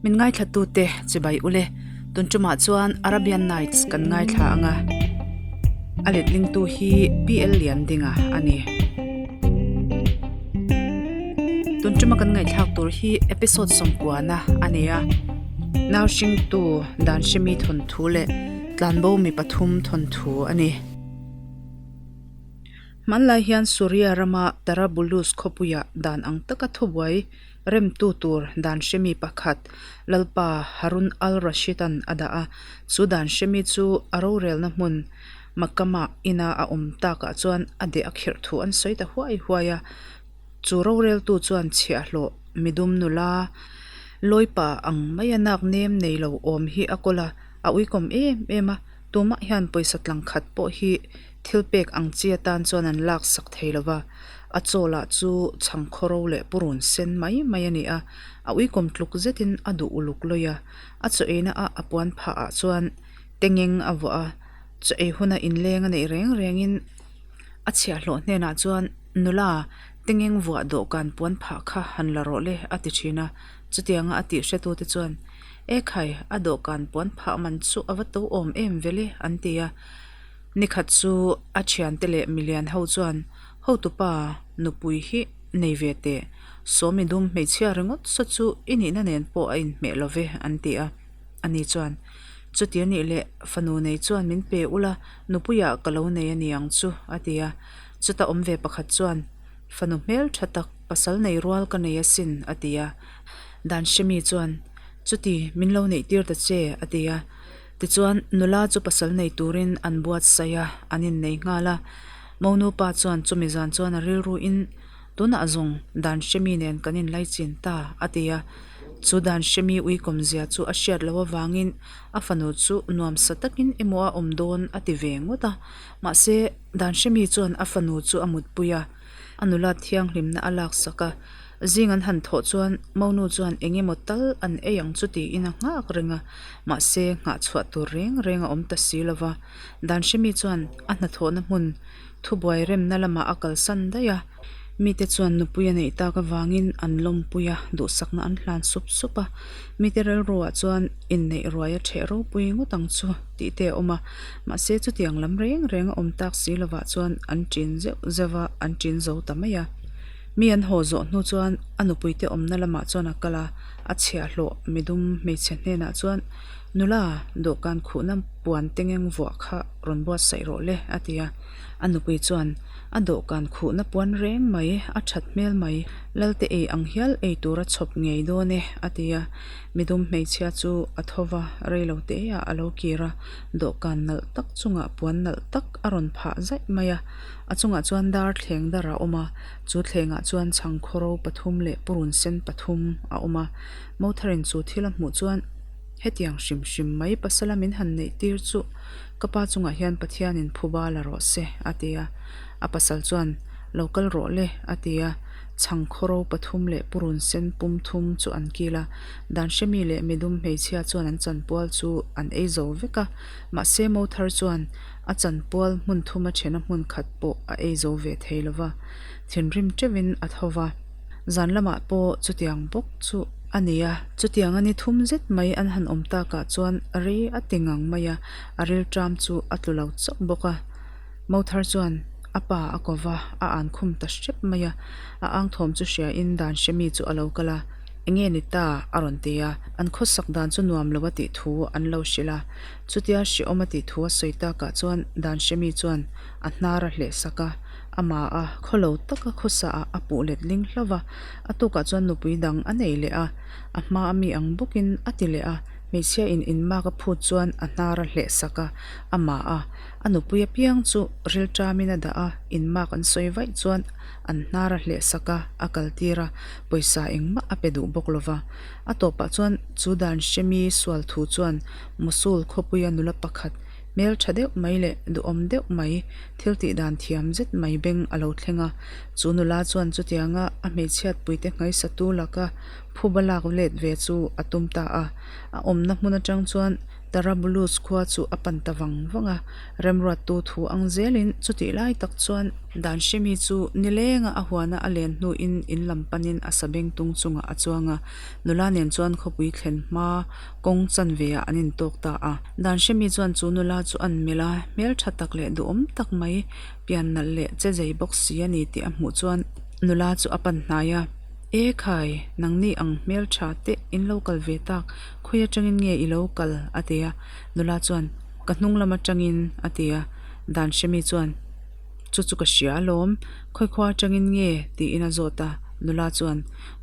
Min ngaithlatute chibai ule, tun tumah chuan Arabian Nights kan ngaithla ang a, a letlingtu hi PL Liandinga a ni. Tun tuma kan ngaihthlak tur hi episode sawmkuana a ni a, nau hringtu dan hremi thawnthu leh tlanbo mi pathum thawnthu a ni. Hmanlai hian Suria rama Tarabulus khawpuiah dan ang taka thubuai Remtu tur dan hremi pakhat Lalpa Harun al-Rashid-a'n a dah a, chu dan hremi chu a rorelna hmun Makama ina a awm takah chuan a deh a khirh thu an sawi ta huai huai a. Chu roreltu chuan chhiahhlawh midum nula lawipa ang maia nak nem nei lo awm hi a kawl a, a uikawm em em a, tumah hian pawisa tlang khat pawh hi thil pek ang chi atan chuan an laksak thei lo va. A chaw lah chu chhang khawro leh purun sen mai mai a ni a, a uikawm tluk zetin a duh uluk lawih a. A chaw eina a a puan phah ah chuan tengeng a vuah a, chaw ei huna inleng a neih reng rengin a chhiahhlawh hnenah chuan nula tengeng vuah dawhkan puan phah kha han la rawh le a ti thin a, chutianga a tih hretute chuan Ekhai, a dawhkan puan phah man chu a va to awm em vele an ti a. Nikhat chu a thiante leh milian ho chuan Hotupa nupui hi nei ve teh, Sawmi dum hmeichhia ringawt saw chu i nihna nen pawh a inhmeh lo ve an ti a. Ani chuan, Chuti a nih leh fanu nei chuan min pe ula nupuiah ka lo nei a ni ang chu a ti a. Chuta awm ve pakhat chuan, Fanu hmel tha tak pasal nei rual ka nei asin a ti a. Dan Hremi chuan, Chuti min lo neih tir ta che a ti a. Tichuan, nula chu pasal nei turin an buatsaih a, an innei nghal a. Monu pa chuan chumi zan chuan a rilruin, Tunah zawng dan hremi nen kan inlaichin ta, a ti a. Chu dan hremi uikawmzia chu a hriat loh avangin a fanu chu nuamsa takin emaw a awm dawn a ti ve ngawt a. Mahse, dan hremi chuan a fanu chu a mutpui a. A nula thianghlimna a laksak a, zing an han thawh chuan Monu chuan eng emaw tal an ei ang chu tiin a nghak reng a, mahse nghah chhuah tur reng reng a awm ta si lo va. Danhremi chuan a hnathawhna hmun thubuai remna lamah a kalsan daih a, mite chuan nupui a neih tak avangin an lawmpui a, duhsakna an hlan sup sup a, mite rilruah chuan inneih ruai a ṭheh ropui ngawt ang chu tih te a awm a, mahse chutiang lam reng reng a awm tak si lovah chuan an ṭin zeuh zeuh a, an ṭin zo ta mai a. Mi an haw zawh hnu chuan a nupuite awmna lamah chuan a kal a, a chhiahhlawh midum hmeichhe hnenah chuan, Nula, dawhkan khuhna puan tengeng vuah kha rawn buatsaih rawh le, a ti a. A nupui chuan, A dawhkan khuhna puan reng mai, a that hmel mai, Lalte ei ang hial ei tur a chhawp ngei dawn e, a ti a. Midum hmeichhia chu a tho va, rei lo te ah a lo kir a, dawhkan nalh tak chungah puan nalh tak a rawn phah zaih mai a. A chungah chuan dar thleng dar a awm a, chu thlengah chuan chhang khawro pathum leh purun sen pathum a awm a. Motharin chu thil a hmuh chuan hetiang hrim hrim mai pasala min han neih tir chu ka pa chungah hian Pathianin phuba la rawh se, a ti a. A pasal chuan, Lo kal rawh le, a ti a. Chhang khawro pathum leh purun sen pum thum chu an kil a. Dan hremi leh midum hmeichhia chuan an chanpual chu an ei zo vek a. Mahse Mothar chuan a chanpual hmun thuma thena hmun khat pawh a ei zo ve thei lo va. Thinrim teuhin a tho va. Zan lamah pawh chutiang bawk chu a ni a. Chutiang a ni thum zet mai an han awm takah chuan rei a ti ngang mai a, a rilṭam chu a tlu lo chauh bawk a. Mothar chuan a pa a ko va, a an khum ta hrep mai a. A ang thawm chu hriain dan hre mi chu a lo kal a, Enge ni ta? a rawn ti a. An khawsak dan chu nuam lo a tih thu an lo hrilh a. Chutia hrehawm a tih thu a sawi takah chuan dan hre mi chuan a hnar a hleh sak a, amah a khawlo taka khawsa ah a puh let ling hlauh va. A tukah chuan nupui dang a nei leh a, a hma a mi ang bawkin a ti leh a, hmeichhia in inmak a phut chuan a hnar a hleh sak a, amah a a nupui apiang chu rilṭamin a dah a, inmak an sawi vaih chuan an hnar a hleh sak a, a kaltir a, pawisa engmah a pe duh bawk lo va. A tawpah chuan chu dan hremi sual thu chuan Mosul khawpuia nula pakhat hmel tha deuh mai leh duhawm deuh mai thil tih dan thiam zet mai beng a lo thleng a. Chu nula chuan chutianga a hmeichhiatpuite nghaisatu laka phuba lak let ve chu a tum ta a. A awmna hmun atang chuan. Tarabulus khua chu a pan ta vang vang a, remruattu thu ang zelin chutih lai tak chuan Dan hremi chu nilenga a huana a len hnuin in lam panin a sabeng tung chungah a chuang a, nula nen chuan khawpui thlen hma kawng chanve ah an intawk ta a. Dan hremi chuan chu nula chu an melh a, hmeltha tak leh duhawm tak mai, pian nalh leh che zei bawk si a ni tih a hmuh chuan nula chu a pan hnai a. E khai, nangni ang hmeltha te in lo kal ve tak, khawi atangin nge i lo kal? a ti a. Nula chuan, Ka hnung lam atangin, a ti a. Dan hremi chuan, Chu chu ka hria alawm, khawi khua atangin nge? tiin a zawt a. Nula chuan,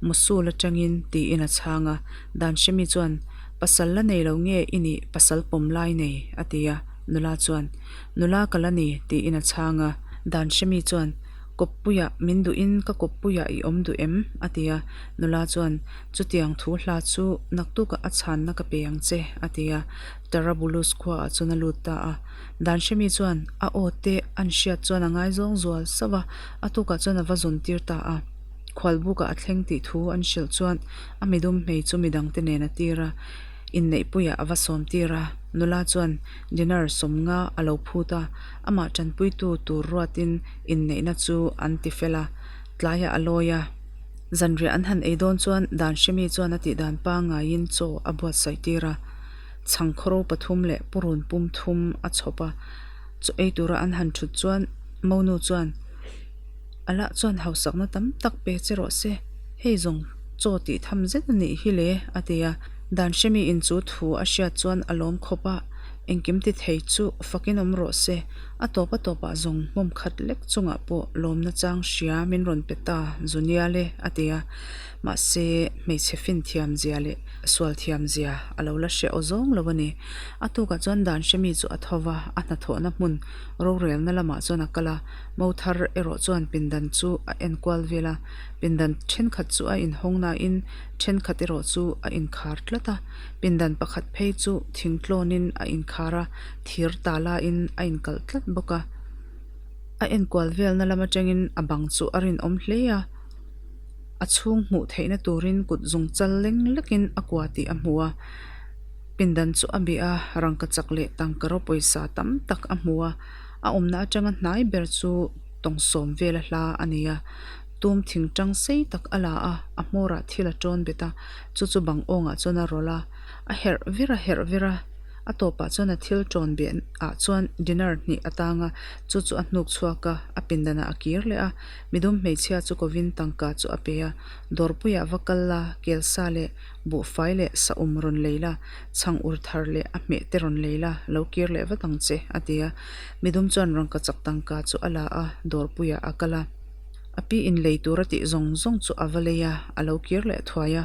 Mosul atangin, tiin a chhang a. Dan hremi chuan, Pasal la nei lo nge i nih, pasal pawm lai nei? a ti a. Nula chuan, Nula ka la ni, tiin a chhang a. Dan hremi chuan, Kawppuiah min duhin ka kawppuiah i awm duh em? a ti a. Nula chuan, Chutiang thu hla chu naktukah a chhanna ka pe ang che, a ti a. Tarabulus khuaah chuan a lut ta a. Danhremi chuan a aw te an hriat chuan a ngaizawng zual sauh a, a tukah chuan a va zawn tir ta a. Khualbukah a thleng tih thu an hrilh chuan a midum hmei chu midangte nen a tir a, inneihpuiah a va sawm tir a. Nula chuan dinar sawmnga a lo phut a, amah tanpuitu tur ruatin inneihna chu an ti fel a, tlaiah a lawi a. Zanriah an han ei dawn chuan Danhremi chuan a tihdan pangaiin chaw a buatsaih tir a, chhangkhawro pathum leh purun pum thum a chhawp a. Chaw ei tura an han thut chuan Monu chuan, A lah chuan hausakna tam tak pe che rawh se, hei zawng chaw tih tham zet a nih hi le, a ti a. Danhremi in chu thu a hriat chuan a lawm khawp a, engkim ti thei chu fakin awm rawh se. A tawp a tawpah zawng hmawm khat lek chungah pawh lawmna chang hria min rawn pe ta Zunial e a ti a. Mahse, hmeichhe fin thiam zia leh sual thiam zia a lo la hre aw zawng lo a ni. A tukah chuan dan hremi chu a tho va, a hnathawhna hmun rorelna lamah chuan a kal a. Mo thar erawh chuan pindan chu a enkual vel a, pindan thenkhat chu a inhawng nain thenkhat erawh chu a inkhar tlat a. Pindan pakhat phei chu thingtlawnin a inkhar a. Thir talain a inkalh tlat bawk a, a enkual velna lam atangin a bang chu a rinawm hle a, a chhung hmuh theihna turin kut zung chal leng lekin a kua tih a hmu a, pindan chu a bih a, rangka chak leh tangka raw pawisa tam tak a hmu a, a awmna atanga hnai ber chu tawng sawm vela hla a ni a, tum thing tang sei tak a la a, a hmawrah thil a tawn bet a, chu chu bang awngah chuan a rawlh a, a herh vir a herh vir a. A tawpah chuan a thil tawn beh ah chuan dinar hnih a tang a, chu chu a hnuk chhuak a, a pindanah a kir leh a. Midum hmeichhia chu kovin tangka chu a pe a, Dawrpuiah va kal la, kelsa leh buhfai leh saum rawn lei la, chhang ur thar leh a hmeh te rawn lei la, lo kir leh vat ang che, a ti a. Midum chuan rangkachak tangka chu a la a, dawrpuiah a kal a. A pi in lei tur a tih zawng zawng chu a va lei a, a lo kir leh thuai a.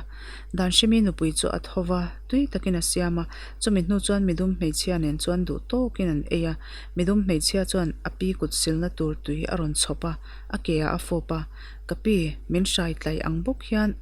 Danhrimi nupui chu a tho va, tui takin a siam a, chumi hnu chuan midum hmeichhia nen chuan duh tawkin an ei a. Midum hmeichhia chuan a pi kut silna tur tui a rawn chhawp a, a ke ah a fawp a, Ka pi, min hrai tlai ang bawk hian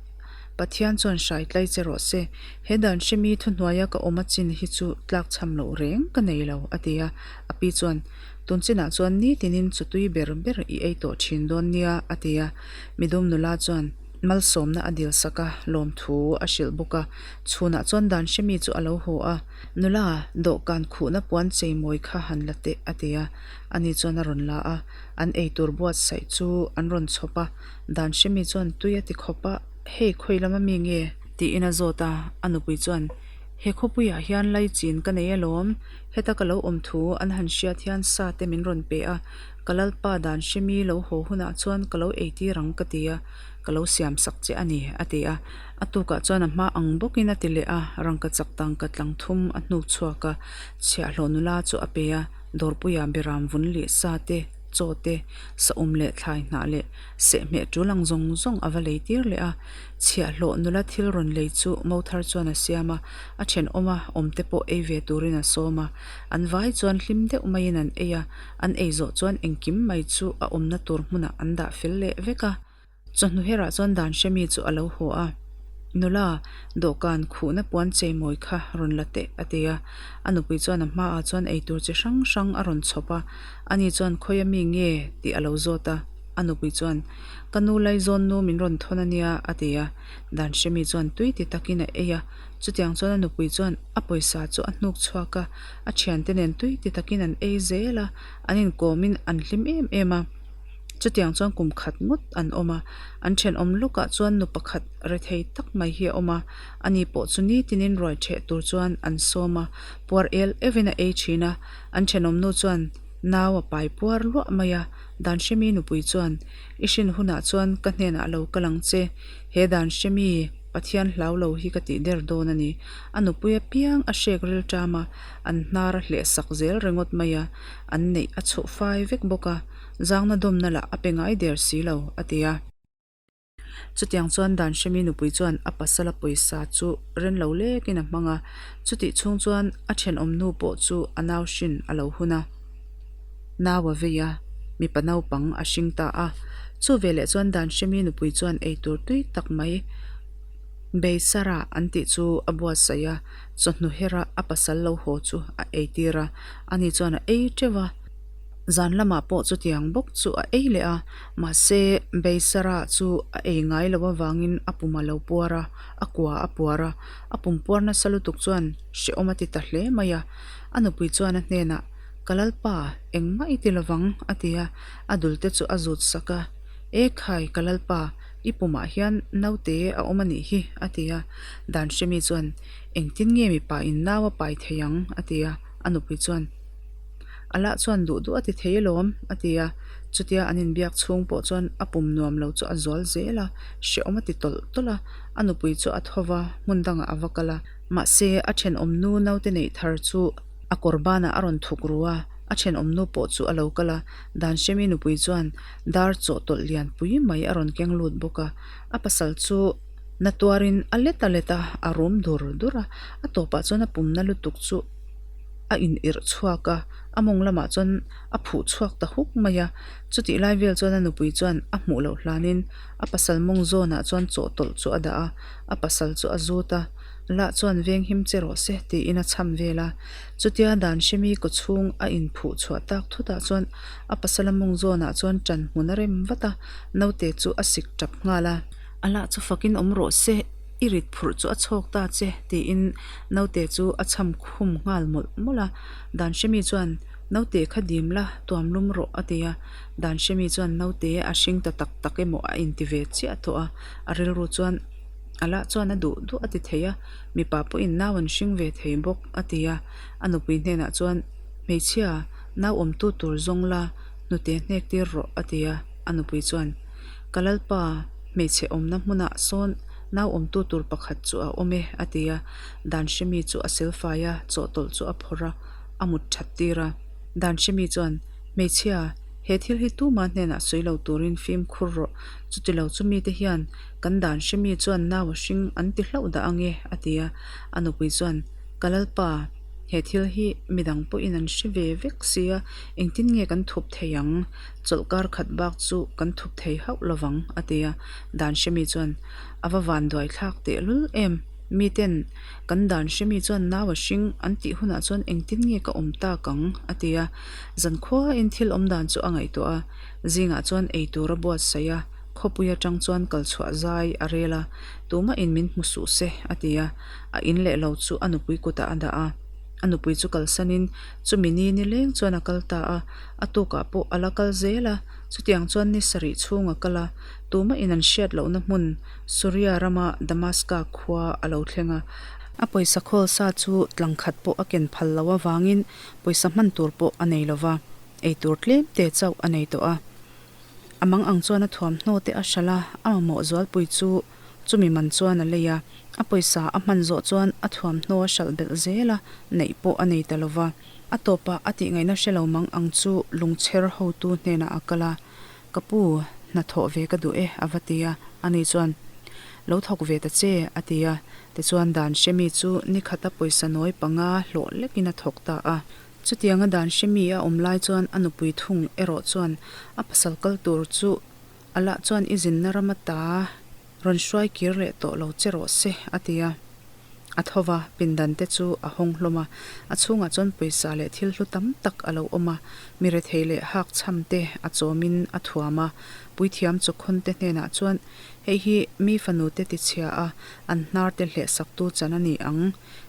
Pathian chuan hrai tlai che rawh se, he Danhrimi thuhnuaia ka awm a chin hi chu tlakchham loh reng ka nei lo, a ti a. A pi chuan, Tun chinah chuan nitinin chaw tui ber ber i ei tawh thin dawn nia, a ti a. Midum nula chuan. Malsawmna a dil sak a, lawmthu a hrilh bawk a. Chhunah chuan dan hremi chu a lo haw a, Nula, dawhkan khuhna puan cheimawi kha han la teh, a ti a. Ani chuan a rawn la a, an eitur buatsaih chu an rawn chhawp a. Dan hremi chuan tui a ti khawp a, Hei, khawi lama mi nge? Tiin a zawt a, a nupui chuan, He khawpuiah hian laichin ka nei alawm, heta ka lo awm thu an han hriat hian sa te min rawn pe a, Ka lalpa dan hremi lo haw hunah chuan ka lo eitir ang ka ti a, ka lo siam sak che a ni, a ti a. A tukah chuan a hma ang bawkin a ti leh a, rangkachak tangka tlang thum a hnuk chhuak a, chhiahhlawh nula chu a pe a, dawrpuia beram vun leh sa te, chaw te, saum leh thlai hnah leh sehhmeh tul ang zawng zawng a va lei tir leh a. Chhiahhlawh nula thil rawn lei chu mo thar chuan a siam a, a thenawma awmte pawh ei ve turin a sawm a, an vai chuan hlim deuh maiin an ei a. An ei zawh chuan engkim mai chu a awmna tur hmunah an dah fel leh vek a. Chawhnu herah chuan dan hremi chu a lo haw a, Nula, dawhkan khuhna puan cheimawi kha rawn la teh, a ti a. A nupui chuan a hmaah chuan eitur chi hrang hrang a rawn chhawp a, ani chuan khawia mi nge tih a lo zawt a. A nupui chuan, Ka nu laizawn nu min rawn thawn a nia, a ti a. Dan hremi chuan tui ti takin a ei a. Chutiang chuan a nupui chuan a pawisa chu a hnuk chhuak a, a thiante nen tui ti takin an ei zel a, an inkawmin an hlim em em a. Chutiang chuan kum khat ngawt an awm a, an thenawm lawkah chuan nu pakhat rethei tak mai hi a awm a, ani pawh chu nitinin ruai ṭheh tur chuan an sawm a, puar el euhin a ei ṭhin a, an thenawm nu chuan nau a pai puar luah mai a, Danhremi nupui chuan, I hrin hunah chuan ka hnenah lo kal ang che, he Danhremi Pathian hlau lo hi ka tih der dawn a ni. A nupui apiang a hrek rilṭam a, an hnar a hleh sak zel ringawt mai a, an neih a chhuh fai vek bawk a. Zangna dawmna lah a pe ngai der si lo, a ti a. Chutiang chuan Danhremi nupui chuan a pasala pawisa chu ren lo lekin a hmang a, chutih chhung chuan a thenawm nu pawh chu a nau hrin a lo hun a, nau a vei a, mipa naupang a hring ta a. Chu veleh chuan Danhremi nupui chuan eitur tui tak mai Beisara an tih chu a buatsaih a, chawhnu hera a pasal lo haw chu a eitir a, ani chuan a ei teuh a. Zan lamah pawh chutiang bawk chu a ei leh a, mahse Beisara chu a ei ngai loh avangin a pum a lo puar a, a kua a puar a, a pum puar nasa lutuk chuan hrehawm a ti ta hle mai a. A nupui chuan a hnenah, Ka lalpa, engmah i ti lovang, a ti a, a dul te chu a zut sak a, E khai, ka lalpa, i pumah hian naute a awm a nih hi, a ti a. Danhremi chuan, Engtin nge mipa in nau a pai thei ang? a ti a, a nupui chuan, A lah chuan duh duh a ti thei alawm, a ti a. Chutia an inbiak chhung pawh chuan a pum nuam lo chu a zual zel a, hrehawm a ti tawlh tawlh a. A nupui chu a tho va, hmun dangah a va kal a. Mahse, a thenawm nu naute neih thar chu a kawr banah a rawn thuk ru a, a thenawm nu pawh chu a lo kal a. Danhremi nupui chuan dar chawhtawlh lian pui mai a rawn keng lut bawk a. A pasal chu na tuarin a let a let a, a rum dur dur a. A tawpah chuan a pumna lutuk chu. a in irh chhuak a, a mawng lamah chuan a phuh chhuak ta huk mai a, chutih lai vel chuan a nupui chuan a hmuh loh hlanin a pasal mawng zawnah chuan chawhtawlh chu a dah a, a pasal chu a zut a, lah chuan veng him che rawh se tiin a cham vel a, chutia dan hremi kaw chhung a in phuh chhuah tak thutah chuan a pasala mawng zawnah chuan ṭan hmun a rem vat a, naute chu a sik tap nghal a. A lah chu fakin awm rawh se. I rit phurh chu a chhawk ta che, tiin naute chu a cham khum nghal mawlh mawlh a. Danhremi chuan, Naute kha dim la, tuam lum rawh, a ti a. Danhremi chuan naute a hring ta tak tak emaw a inti ve chiah tawh a. A rilru chuan, A lah chuan a duh duh a ti thei a, mipa pawhin nau an hring ve thei bawk, a ti a. A nupui hnenah chuan, Hmeichhia, nau awmtu tur zawng la, hnute hnek tir rawh, a ti a. A nupui chuan, Ka lalpa, hmeichhe awmna hmunah sawn nau awmtu tur pakhat chu a awm e, a ti a. Danhremi chu a silfai a, chawhtawlh chu a phawrh a, a mut that tir a. Danhremi chuan, Hmeichhia, he thil hi tuma hnenah sawi lo turin fimkhur rawh, chutilo chu mite hian kan Danhremi chuan nau a hring an ti hlauh dah ang e, a ti a. A nupui chuan, Ka lalpa, he thil hi midang pawhin an hre ve vek sia, engtin nge kan thup thei ang? Chawlhkar khat bak chu kan thup thei hauh lovang, a ti a. Dan hremi chuan, A va van duai thlak tehlul em? Miten, Kan dan hremi chuan nau a hring an tih hunah chuan engtin nge ka awm tak ang? a ti a. Zankhuain thil awm dan chu a ngaihtuah a. Zingah chuan ei tur a buatsaih a, khawpui atang chuan kal chhuah zai a rel a, Tumahin min hmu suh se, a ti a. A in leh lo chu a nupui kutah a dah a. A nupui chu kalsanin chumi ni nileng chuan a kal ta a. A tukah pawh a la kal zel a, chutiang chuan ni sarih chhung a kal a, tumah in an hriat lohna hmun Suria rama Damaska khua a lo thleng a. A pawisa khawl sa chu tlang khat pawh a ken phal loh avangin pawisa hman tur pawh a nei lo va, ei tur tlem te chauh a nei tawh a. A mang ang chuan a thuamhnaw te a hralh a, a mamawh zualpui chu Chumi man chuan a lei a, a pawisa a hman zawh chuan a thuamhnaw a hralh belh zel a, neih pawh a nei ta lo va. A tawpah a tihngaihna hre lo mang ang chu lungchher hotu hnenah a kal a, Ka pu, hna thawh ve ka duh e, a va ti a. Ani chuan, Lo thawk ve ta che, a ti a. Tichuan dan hremi chu nikhata pawisa nawi panga hlawh lekin a thawk ta a. Chutianga dan hremi a awm lai chuan a nupui thung erawh chuan a pasal kal tur chu A lah chuan i zinna ram ata rawn hruai kir leh tawh lo che rawh se, a ti a. A tho va, pindan te chu a hawng hlawm a, a chhungah chuan pawisa leh thil hlu tam tak a lo awm a, mi rethei leh hak chham te a chawmin a thuam a, puithiam chawkhawn te hnenah chuan, Hei hi mi fanu te tichhia a, an hnar te hleh saktu chan a ni ang,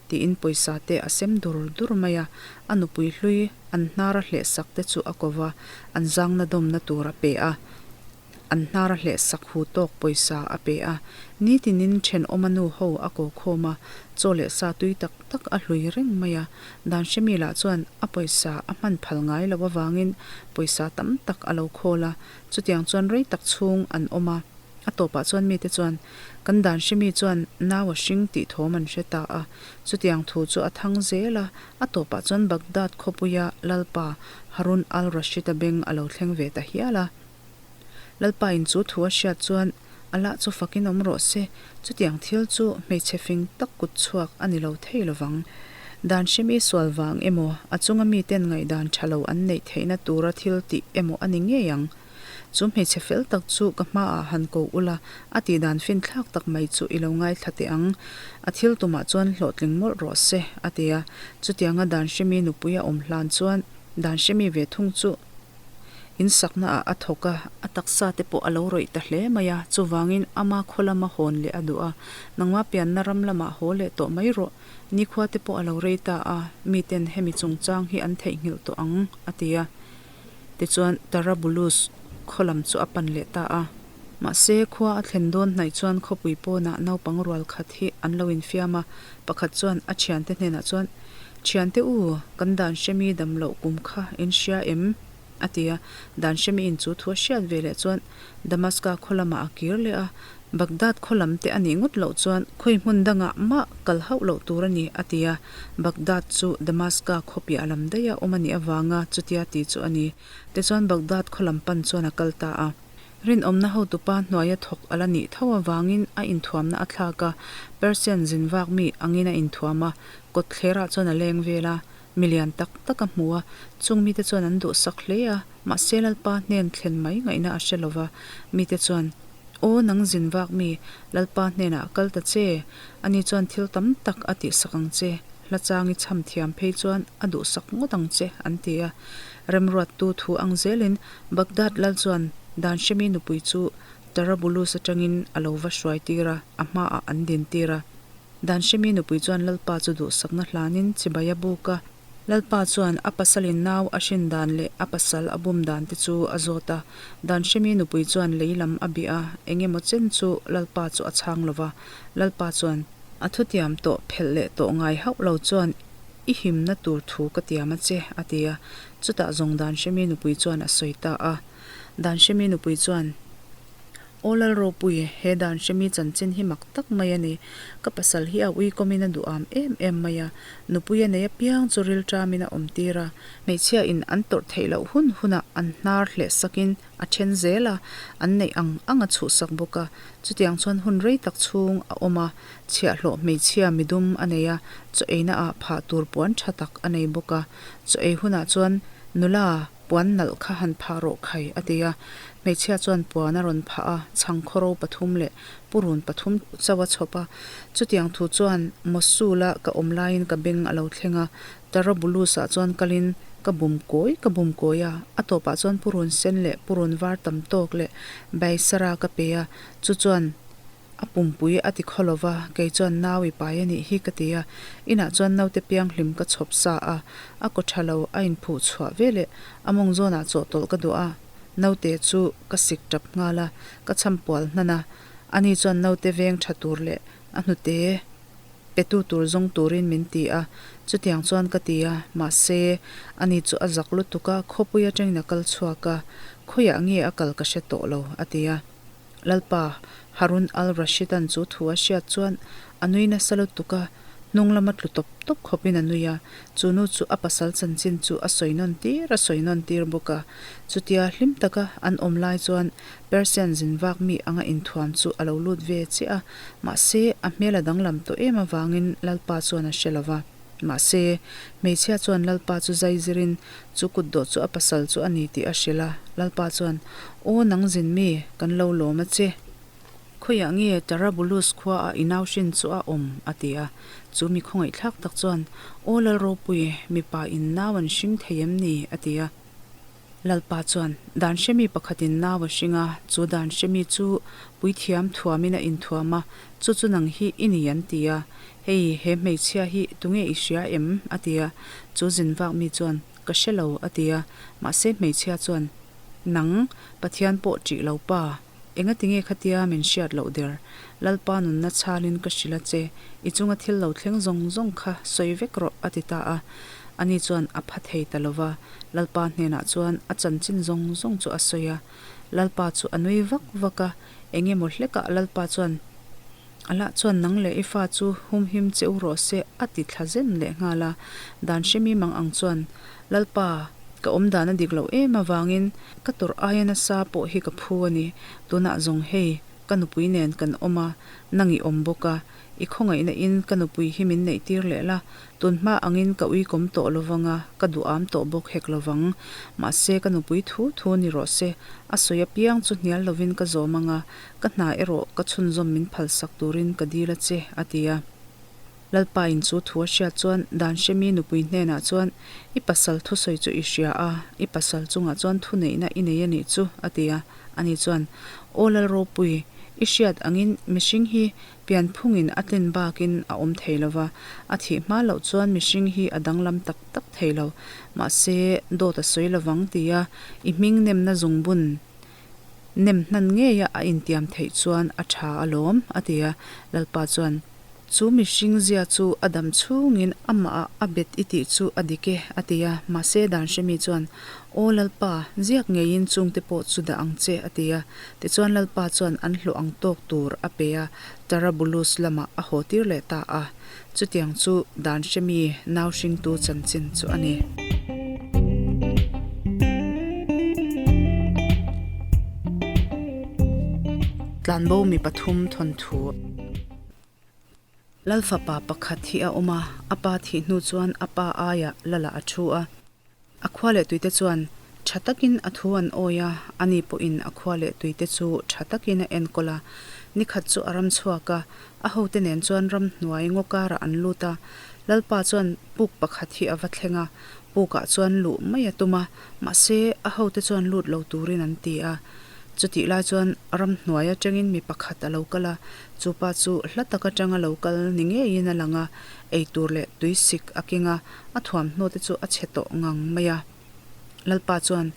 tiin pawisa te a sem dur dur mai a, a nupui hlui an hnar a hleh sak te chu a ko va, an zangna dawmna tur a pe a. An hnar a hleh sak hu tawk pawisa a pe a, nitinin thenawma nu ho a ko khawm a, chaw leh sa tui tak tak a hlui reng mai a. Dan hremi lah chuan a pawisa a hman phal ngai loh avangin pawisa tam tak a lo khawl a, chutiang chuan rei tak chhung an awm a. A tawpah chuan mite chuan, Kan dan hremi chuan nau a hring tih thawm an hre ta a, chutiang thu chu a thang zel a, a tawpah chuan Baghdad khawpuia Lalpa Harun al-Rashid-a beng a lo thleng ve ta hial a. Lalpa in chu thu a hriat chuan Allah chu fakin awm rawh se, chutiang thil chu hmeichhe fing tak kut chhuak a ni lo thei lovang. Dan hremi sual vang emaw, a chunga miten ngaihdan tha lo an neih theihna tura thil tih emaw a ni ngei ang. Chu hmeichhe fel tak chu ka hmaah han ko ula, a tihdan finthlak tak mai chu i lo ngaithla teh ang. A thil tumah chuan hlawhtling mawlh rawh se, a ti a. Chutianga dan hremi nupui a awm hlan chuan dan hremi ve thung chu In saknaah a thawk a, a taksa te pawh a lo rawih ta hle mai a, chuvangin ama khaw lama hawn leh a duh a, nangma pianna ram lamah haw leh tawh mai rawh, nikhua te pawh a lo rei ta a, miten hemi chungchang hi an theihnghilh tawh ang, a ti a. Tichuan Tarabulus khaw lam chu a pan leh ta a. Mahse, khua a thlen dawn hnaih chuan khawpui pawnah naupang rual khat hi an lo infiam a, pakhat chuan a thiante hnenah chuan, Thiante u, kan dan hremi dam loh kum kha in hria em? a ti a. Dan hremi in chu thu a hriat ve leh chuan Damaska khaw lamah a kir leh a, Baghdad khaw lam te a nih ngawt loh chuan khawi hmun dangah mah kal hauh loh tur a ni, a ti a. Baghdad chu Damaska khaw piah lam daiha awm a nih avanga chutia ti chu a ni. Tichuan Baghdad khaw lam pan chuan a kal ta a. Rinawmna hotupa hnuaia thawk a la nih tho avangin a inthuamna a thlak a, Persian zin vak mi angin a inthuam a, kawtthlerah chuan a leng vel a, milian tak tak a hmu a, chung mite chuan an duhsak hle a, mahse Lalpa hnen thlen mai ngaihna a hre lova, mite chuan, Aw nang zin vak mi, Lalpa hnenah kal ta che, ani chuan thil tam tak a tihsak ang che, hla chang i chham thiam phei chuan a duhsak ngawt ang che, an ti a. Remruattu thu ang zelin Baghdad lal chuan Dan Hremi nupui chu Tarabulus atangin a lo va hruai tir a, a hmaah an din tir a. Dan Hremi nupui chuan Lalpa chu duhsakna hlanin chibai a buk a. Lalpa chuan a pasalin nau a hrin dan leh a pasal a bum dan te chu a zawt a. Dan Hremi nupui chuan lei lam a bih a, eng emaw chen chu Lalpa chu a chhang lo va. Lalpa chuan. A thutiam tawh phelh leh tawh ngai hauh lo chuan I himna tur thu ka tiam a che, a ti a. Chutah zawng Dan Hremi nupui chuan a sawi ta a. Dan Hremi nupui chuan, Aw Lal Ropui, he Dan Hremi chanchin hi mak tak mai a ni. Ka pasal hi a uikawmin a duham em em mai a. Nupui a nei apiang chu rilṭamin a awm tir a. Hmeichhia in an tawrh theih loh hun hunah an hnar hleh sakin a then zel a, an neih ang ang a chhuhsak bawk a. Chutiang chuan hun rei tak chhung a awm a, chhiahhlawh hmeichhia midum a nei a, chaw eina ah phah tur puan tha tak a nei bawk a. Chaw ei hunah chuan nula puan nalh kha han phah rawh khai a ti a. Hmeichhia chuan puan a rawn phah a, chhang khawro pathum leh purun pathum chauh a chhawp a. Chutiang thu chuan Mosul-a ka awm laiin ka beng a lo thleng a, Tarabulus-ah chuan kalin ka bum kawi ka bum kawi a, a tawpah chuan purun sen leh purun var tam tawk leh Baisara ka pe a, chu chuan a pumpui a ti khaw lo va, kei chuan nau i pai a nih hi ka ti a, inah chuan naute pianghlim ka chhawp sa a, a kaw tha lo a inphuh chhuah ve leh a mawng zawnah chawhtawlh ka duh a, naute chu ka sik tap nghal a, ka chhampual hnan a, ani chuan naute veng tha tur leh a hnute petu tur zawng turin min ti a, chutiang chuan ka ti a, mahse, ani chu a zak lutuk a, khawpui atangin a kal chhuak a, khawiah nge a kal ka hre tawh lo, a ti a. Lalpa, Harun al-Rashid-a'n chu thu a hriat chuan a nui nasa lutuk a, hnung lama tlu tawp tawp khawpin a nui a, chu nu chu a pasal chanchin chu a sawi nawn tir a sawi nawn tir bawk a. Chutia hlim taka an awm lai chuan Persian zin vak mi anga inthuam chu a lo lut ve chiah a, mahse a hmel a danglam tawh em avangin Lalpa chuan a hre lo va. Mahse, hmeichhia chuan Lalpa chu zai zirin chu kutdawh chu a pasal chu a ni tih a hrilh a. Lalpa chuan, Aw nang zin mi, kan lo lawm a che. Khawiah nge Tarabulus khuaah i nau hrin chu a awm? a ti a. Chu mi khawngaihthlak tak chuan, Aw Lalropui, mipa in nau an hring thei em ni? a ti a. Lalpa chuan, Dan hremi pakhatin nau a hring a, chu dan hremi chu puithiam thuamin a inthuam a, chu chu nang hi i ni an ti a. Hei, he hmeichhia hi tunge i hria em? a ti a. Chu zin vak mi chuan, Ka hre lo, a ti a. Mahse hmeichhia chuan, Nang, Pathian pawh ṭih lo pa, engati nge khatia min hriat loh der? Lalpa nunna chhalin ka hrilh a che, i chunga thil lo thleng zawng zawng kha sawi vek rawh, a ti ta a. Ani chuan a pha thei ta lo va, Lalpa hnenah chuan a chanchin zawng zawng chu a sawi a. Lalpa chu a nui vak vak a, eng emaw hlekah Lalpa chuan, Allah chuan nang leh i fa chu humhim che u rawh se a ti thla zen leh nghal a. Dan hremi mang ang chuan, Lalpa, ka awm dan a dik loh em avangin ka tawrh aia nasa pawh hi ka phu a ni. Tunah zawng hei, ka nupui nen kan awm a, nang i awm bawk a. I khawngaihna in ka nupui hi min neih tir leh la, tun hma angin ka uikawm tawh lovang a, ka duham tawh bawk hek lovang. Mahse ka nupui thu thu ni rawh se, a sawi apiang chu hnial lovin ka zawm ang a, Ka hna erawh ka chhunzawm min phalsak turin ka dil a che, a ti a. Lalpain chu thu a hriat chuan Dan Hremi nupui hnenah chuan, I pasal thusawi chu i hria a, i pasal chungah chuan thuneihna i nei a nih chu, a ti a. Ani chuan, Aw Lalropui, i hriat angin mihring hi pianphungin a tlin bakin a awm thei lo va, a thih hma loh chuan mihring hi a danglam tak tak thei lo. Mahse, dawt a sawi lovang tia i hming nemna zungbun Nem hnan ngeia a intiam theih chuan a tha alawm, a ti a. Lalpa chuan, Chu mihring zia chu a dam chhungin amahah a bet i tih chu a dik e, a ti a. Mahse dan hremi chuan, Aw Lalpa, ziak ngeiin chungte pawh chu dah ang che, a ti a. Tichuan Lalpa chuan an hlawh ang tawk tur a pe a, Tarabulus lamah a haw tir leh ta a. Chutiang chu dan hremi nau hringtu chanchin chu a ni. Tlanbo mi pathum thawnthu Lal fapa pakhat hi a awm a, a pa thih hnu chuan a pa aiah Lala a thu a. A khua leh tuite chuan tha takin a thu an awi a, ani pawhin a khua leh tuite chu tha takin a enkawl a. Nikhat chu a ram chhuak a, a hote nen chuan ramhnuai ngaw karah an lut a. Lalpa chuan puk pakhat hi a va thleng a, pukah chuan luh mai a tum a, mahse a hote chuan lut lo turin an ti a. Chutih lai chuan ramhnuai atangin mi pakhat a lo kal a, chu pa chu hla tak atanga lo kal ni ngeiin a lang a, eitur leh tuisik a keng a, A thuamhnaw te chu a chhe tawh ngang mai a. Lalpa chuan,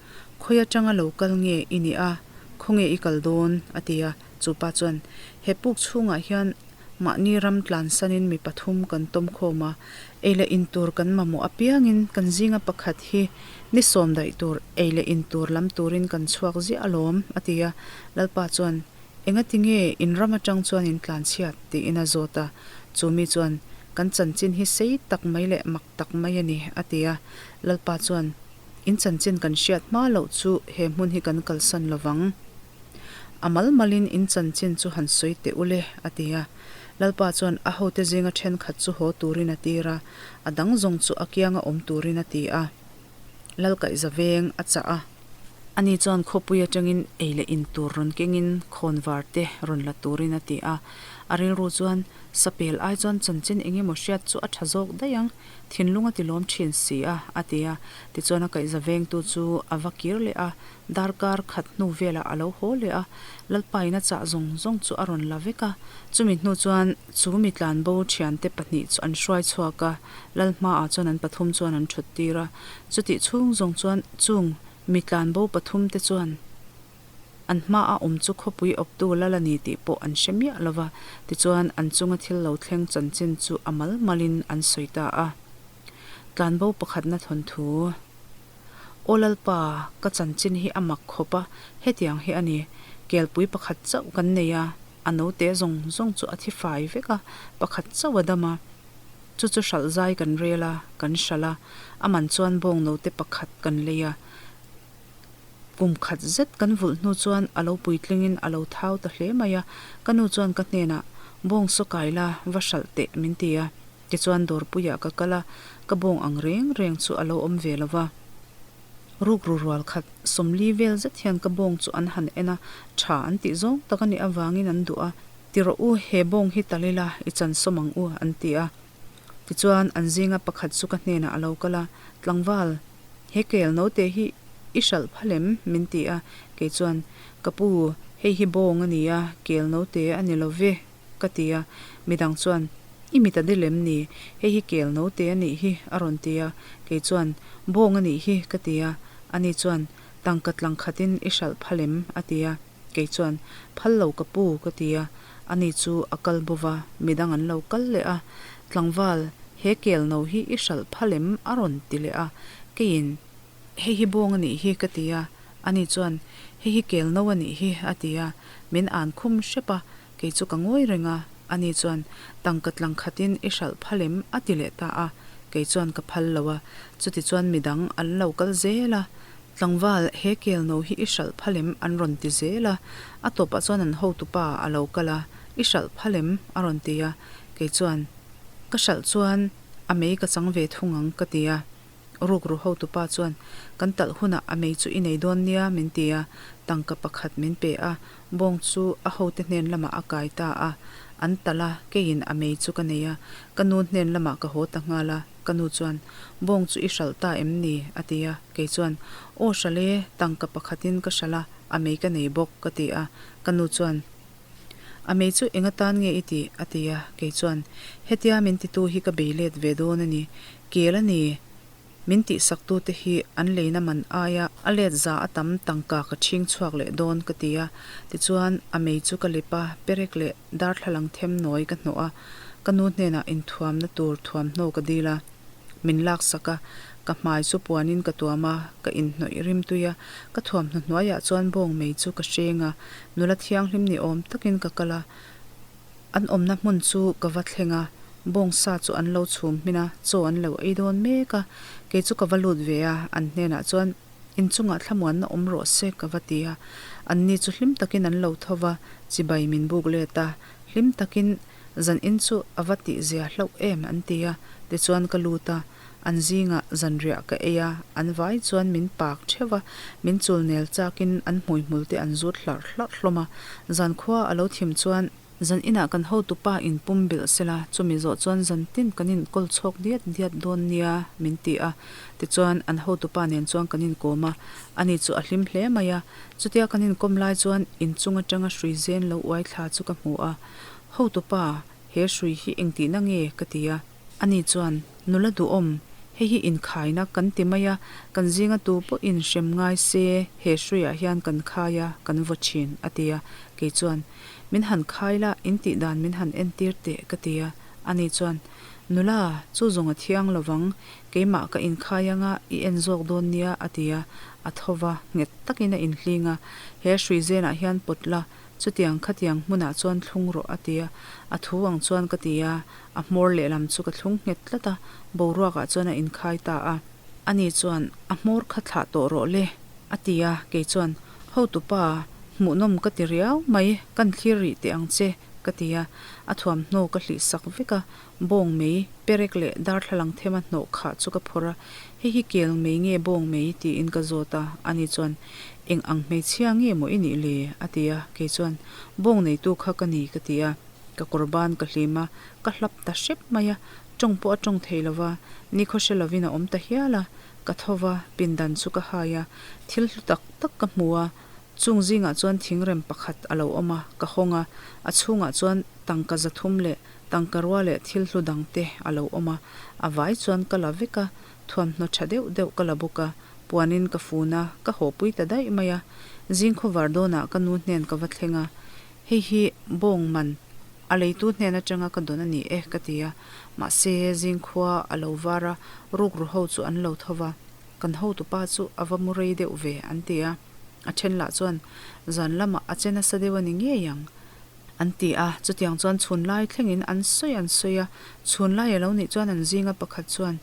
Khawi atanga lo kal nge i nih a, khawnge i kal dawn? a ti a. Chu pa chuan, He puk chhungah hian mahni ram tlansanin mi pathum kan tawm khawm a, ei leh in tur kan mamawh apiangin kan zinga pakhat hi ni sawm daih tur ei leh in tur lam turin kan chhuak ziah alawm, a ti a. Lalpa chuan, Engati nge in ram atang chuan in tlanchhiat? tiin a zawt a. Chu mi chuan, Kan chanchin hi sei tak mai leh mak tak mai a ni, a ti a. Lalpa chuan, In chanchin kan hriat hma loh chu he hmun hi kan kalsan lo vang. A mal malin in chanchin chu han sawi teh u le, a ti a. Lalpa chuan a hote zinga thenkhat chu haw turin a tir a, a dang zawng chu a kianga awm turin a ti a. Lalkaihza veng a chah a. Ani chuan khawpui atangin ei leh in tur rawn kengin khawnvar te rawn la turin a ti a. A rilru chuan sapel ai chuan chanchin eng emaw hriat chu a tha zawk daih ang, thinlung a ti lawm thin si a, a ti a. Tichuan a kaihza vengtu chu a va kir leh a, darkar khat hnu velah a lo haw leh a, Lalpain a chah zawng zawng chu a rawn la vek a. Chumi hnu chuan chu mi tlanbo thiante pahnih chu an hruai chhuak a, Lal hmaah chuan an pathum chuan an thut tir a. Chutih chhung zawng chuan chung mi tlanbo pathum te chuan an hmaa awm chu khawpui awptu lal a ni tih pawh an hre miah lo va, tichuan an chunga thil lo thleng chanchin chu a mal malin an sawi ta a. Tlanbo pakhatna thawnthu, Aw Lalpa, ka chanchin hi a mak khawp a, hetiang hi a ni, kelpui pakhat chauh kan nei a, a note zawng zawng chu a thi fai vek a, pakhat chauh a dam a, Chu chu hralh zai kan rel a, kan hralh a, a man chuan bawng note pakhat kan lei a. Kum khat zet kan vulh hnu chuan a lo puitlingin a lo thau ta hle mai a, ka nu chuan ka hnenah, Bawng saw kai la, va hralh teh min ti a. Tichuan dawrpuiah ka kal a, ka bawng ang reng reng chu a lo awm ve lo va. Rukru rual khat 40 vel zet hian ka bawng chu an han en a, tha an tih zawng tak a nih avangin an duh a, Ti rawh u, he bawng hi tal ila, i chan sawm ang u, an ti a. Tichuan, an zinga pakhat chu ka hnenah a lo kal a, Tlangval, he kel note hi i hralh phal em? min ti a. Kei chuan, Ka pu, hei hi bawng a ni a, kel note a ni lo ve, ka ti a. Midang chuan, I mit a dil em ni? Hei hi kel note a nih hi, a rawn ti a. Kei chuan, Bawng a nih hi, ka ti a. Ani chuan, Tangka tlang khatin i hralh phal em? a ti a. Kei chuan, Phal lo ka pu, ka ti a. Ani chu a kal bo va, midang an lo kal leh a. Tlangval, he kel no hi i hralh phal em? a rawn ti leh a. Keiin, Hei hi bawng a nih hi, ka ti a. Ani chuan, Hei hi kel no a nih hi, a ti a. Min an khum hrep a, kei chu ka ngawi reng a. Ani chuan, Tangka tlang khatin i hralh phal em? a ti leh ta a. Kei chuan ka phal lo a. Chutichuan midang an lo kal zel a. Tlangval, he kel no hi i hralh phal em? an rawn ti zel a. A tawpah chuan an hotupa a lo kal a, I hralh phal em? a rawn ti a. Kei chuan, Ka hralh chuan a mei ka chang ve thung ang, ka ti a. Rukru hotupa chuan, Kan talh hunah a mei chu i nei dawn nia, min ti a. Tangka pakhat min pe a, bawng chu a hote hnen lamah a kai ta a. An talh a, keiin a mei chu ka nei a. Ka nu hnen lamah ka haw ta nghal a. Ka nu chuan, Bawng chu i hralh ta em ni? a ti a. Kei chuan, Aw hralh e, tangka pakhatin ka hralh a, a mei ka nei bawk, ka ti a. Ka nu chuan, A mei chu eng atan nge i tih? a ti a. Kei chuan, Hetia min titu hi ka bei let ve dawn a ni. Kel a ni. Min tihsaktute hi an leina man aia a let za a tam tangka ka chhing chhuak leh dawn, ka ti a. Tichuan, a mei chu ka lip a, perek leh darthlalang them nawi ka hnawh a. Ka nu hnenah inthuamna tur thuamhnaw ka dil a. Min laksak a, ka hmai chu puanin ka tuam a, ka inhnawih rim tui a, ka thuamhnaw hnuaiah chuan bawng mei chu ka hreng a, nula thianghlim ni awm takin ka kal a, an awmna hmun chu ka va thleng a, bawng sa chu an lo chhum hmin a, chaw an lo ei dawn mek a, kei chu ka va lut ve a, an hnenah chuan inchungah thlamuanna awm rawh se ka va ti a, anni chu hlim takin an lo tho va, chibai min buk let a, hlim takin Zan in chu a va tih zia hlauh em an ti a, tichuan ka lut a, an zingah zanriah ka ei a, an vai chuan min pak theuh a, min chul nel chakin an hmuihmul te an zut hlarh hlarh hlawm a, zan khua a lo thim chuan zan inah kan hotupa in pum bilh sela, chumi zawh chuan zan tin kan inkawl chhawk diat diat dawn nia min ti a, tichuan an hotupa nen chuan kan inkawm a, ani chu a hlim hle mai a, chutia kan inkawm lai chuan inchung atanga hrui zen lo uai thla chu ka hmu a. Hotupa, he hrui hi engtihna nge? ka ti a. Ani chuan, Nula duhawm, hei hi inkhaina kan ti mai a, kan zinga tu pawhin hrem ngai se he hruiah hian kan khai a, kan vaw thin, a ti a. Kei chuan, Min han khai la, in tih dan min han entir teh, ka ti a. Ani chuan, Nula, chu zawng a thiang lo vang, keimah ka inkhai anga i en zawk dawn nia, a ti a. A tho va, nghet takin a inhling a, He hrui zenah hian pawt la, Chutiang khatiang hmunah chuan thlung rawh a ti a, a thu ang chuan ka ti a, a hmawr lehlam chu ka thlung nghet tlat a, boruakah chuan a inkhai ta a. Ani chuan, A hmawr kha thlah tawh rawh le, a ti a, kei chuan, Hotupa, hmuhnawm ka ti riau mai, kan thlir rih teh ang che, ka ti a, a thuamhnaw ka hlih sak vek a, bawng mei, perek leh darthlalang thema hnawh khah chu ka phawrh a, hei hi kel mei nge bawng mei tiin ka zawt a, ani chuan, Eng ang hmeichhia nge maw i nih le? a ti a, kei chuan, Bawng neitu kha ka ni ka ti a, ka kawr ban ka hlim a, ka hlap ta hrep mai a, tawng pawh a tawng thei lo va, nikhaw hre lovin a awm ta hial a, ka tho va, pindan chu ka hai a, thil hlu tak tak ka hmu a, chung zingah chuan thingrem pakhat a lo awm a, ka hawng a, a chhungah chuan tangka 300 leh tangka rua leh thil hlu dang te a lo awm a, a vai chuan ka la vek a, thuamhnaw tha deuh deuh ka la bawk a. Puanin ka fun a, ka hawpui ta daih mai a. Zing khawvar dawnah ka nu hnen ka va thleng a, Hei hi bawng man a leitu hnen atanga ka dawn a ni e, ka ti a. Mahse, zing khua a lo var a, rukru ho chu an lo tho va, kan hotupa chu a va mu rei deuh ve, an ti a. A then lah chuan, Zan lamah a che nasa deuh a ni ngei ang, an ti a. Chutiang chuan chhun lai thlengin an sawi an sawi a, chhun lai a lo nih chuan an zinga pakhat chuan,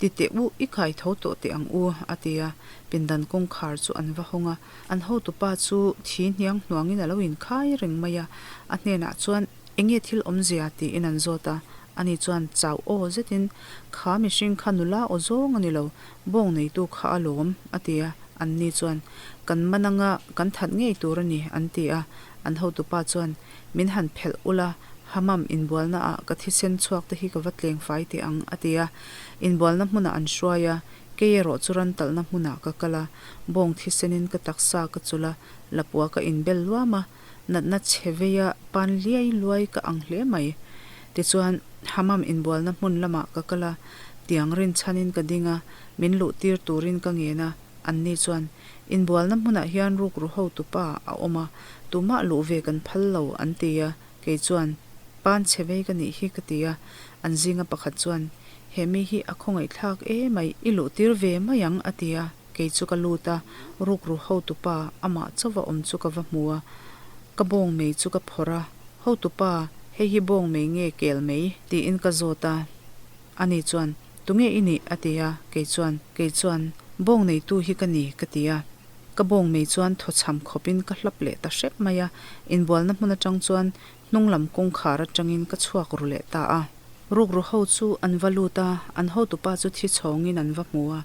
Ti teh u, i kai tho tawh teh ang u, a ti a. Pindan kawngkhar chu an va hawng a. An hotupa chu thi hniang hnuangin a lo inkhai reng mai a. A hnenah chuan, Enge thil awmzia? tiin an zawt a. Ani chuan chau aw zetin, Kha mihring kha nula aw zawng a ni lo, bawng neitu kha a lawm, a ti a. Anni chuan, Kan man anga kan that ngei tur a ni, an ti a. An hotupa chuan, Min han phelh ula, Hammam inbualnaah ka thisen chhuak te hi ka va tleng fai teh ang, a ti a. Inbualna hmunah an hruai a, kei erawh chu ran talhna hmunah ka kal a. Bawng thisenin ka taksa ka chulh a, lapua ka inbel luam a, natna chhe veia pan liai luai ka ang hle mai. Tichuan, Hammam inbualna hmun lamah ka kal a, tiang rinchhanin ka ding a, min luh tir turin ka ngen a, anni chuan, Inbualna hmunah hian rukru hotupa a awm a, tumah luh ve kan phal lo, an ti a, kei chuan, Pan chhe vei ka nih hi ka ti a, an zinga pakhat chuan, He mi hi a khawngaihthlak e mai, i luh tir ve mai ang, a ti a, kei chu ka lut a, rukru hotupa amah chauva awm chu ka va hmu a, ka bawng mei chu ka phawrh a, Hotupa, hei hi bawng mei nge kel mei? tiin ka zawt a. Ani chuan, Tunge i nih? a ti a, kei chuan, Kei chuan, Bawng neitu hi ka ni, ka ti a. Ka bawng mei chuan thawchham khawpin ka hlap leh ta hrep mai a, inbualna hmun atang chuan hnung lam kawngkhar atangin ka chhuak ru leh ta a. Rukru ho chu an va lut a, an hotupa chu thi chhawngin an va hmu a.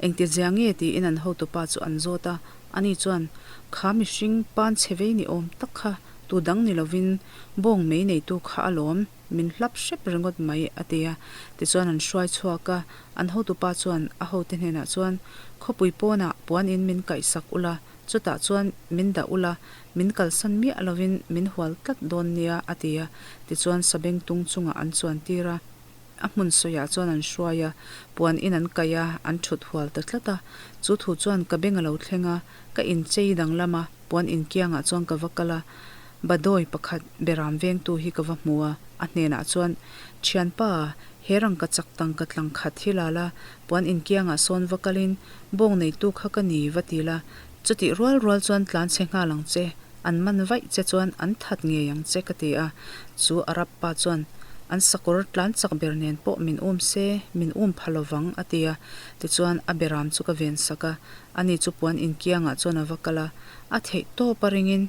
Engtizia nge tiin an hotupa chu an zawt a, ani chuan, Kha mihring pan chhe vei ni awm tak kha tu dang ni lovin bawng mei neitu kha alawm. Min hlap hrep ringawt mai, a ti a. Tichuan an hruai chhuak a, an hotupa chuan a hote hnenah chuan, Khawpui pawnah puan in min kaihsak ula, chutah chuan min dah ula, min kalsan miah lovin min hual tlat dawn nia, a ti a. Tichuan sabengtung chungah an chuan tir a, a hmun sawiah chuan an hruai a, puan in an kaih a, an thut hual ta tlat a. Chu thu chuan ka beng a lo thleng a, ka inchei danglam a, puan inkiangah chuan ka va kal a, Badawi pakhat beram vengtu hi ka va hmu a, a hnenah chuan, Thianpa, he rangka chak tangka tlang khat hi la la, puan inkiangah sawn va kalin bawng neitu kha ka ni va ti la, chutih rual rual chuan tlan chhe nghal ang che, an man vaih che chuan an that ngei ang che ka ti a. Chu Arab pa chuan, An sakawr tlan chak ber nen pawh min um se, min um pha lovang a ti a. Tichuan a beram chu ka ven sak a, ani chu puan inkiangah chuan a va kal a, a theih tawp a ringin